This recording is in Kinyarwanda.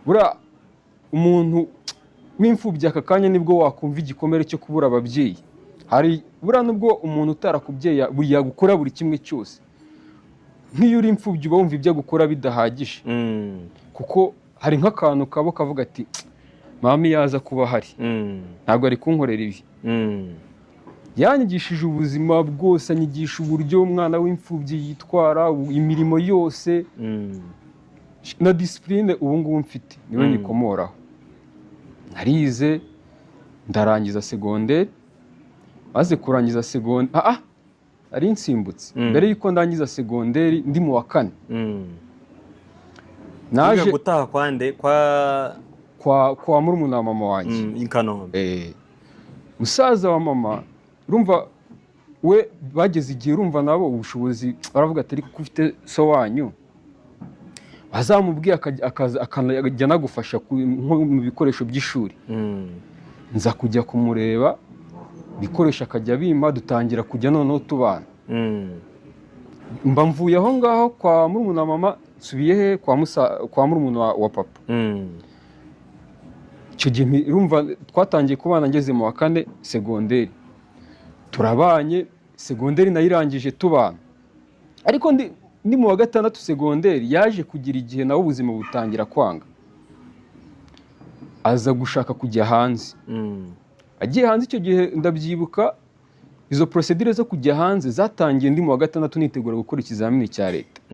Buriya umuntu w'imfubyi aka kanya nibwo wakumva igikomere cyo kubura ababyeyi. Hari buriya nubwo umuntu utarakubyeyi yagukora buri kimwe cyose, nk'iyo uri imfubyi uba wumva ibyo agukora bidahagije, kuko hari nk'akantu kaba kavuga ati: "Mama iyo aza kuba ahari, ntabwo ari kunkorera ibi." Yanyigishije ubuzima bwose, anyigisha uburyo umwana w'imfubyi yitwara, imirimo yose na discipline ubu ngubu mfite niwe nikomoraho. Narize, ndarangiza segonderi. Maze kurangiza segonderi, ari nsimbutse, mbere y'uko ndangiza segonderi, ndi mu wa kane, naje Wiga gutaha kwande kwa? Kwa murumuna wa mama wanjye. I Kanombe. Musaza wa mama, urumva we bageze igihe, urumva nabo ubushobozi, baravuga ati: "Ariko ko ufite so wanyu, bazamubwiye akajya anagufasha nko mu bikoresho by'ishuri." Nza kujya kumureba, ibikoresho akajya abimpa, dutangira kujya noneho tubana. Mba mvuye aho ngaho kwa murumuna wa mama, nsubiye he? Kwa murumuna wa papa. Icyo gihe urumva twatangiye kubana ngeze mu wa kane segonderi. Turabanye, segonderi nayirangije tubana, ariko ndi mu wa gatandatu segonderi yaje kugira igihe nawe ubuzima butangira kwanga, aza gushaka kujya hanze. Agiye hanze, icyo gihe ndabyibuka, izo procédure zo kujya hanze zatangiye ndi mu wa gatandatu, nitegura gukora ikizamini cya leta.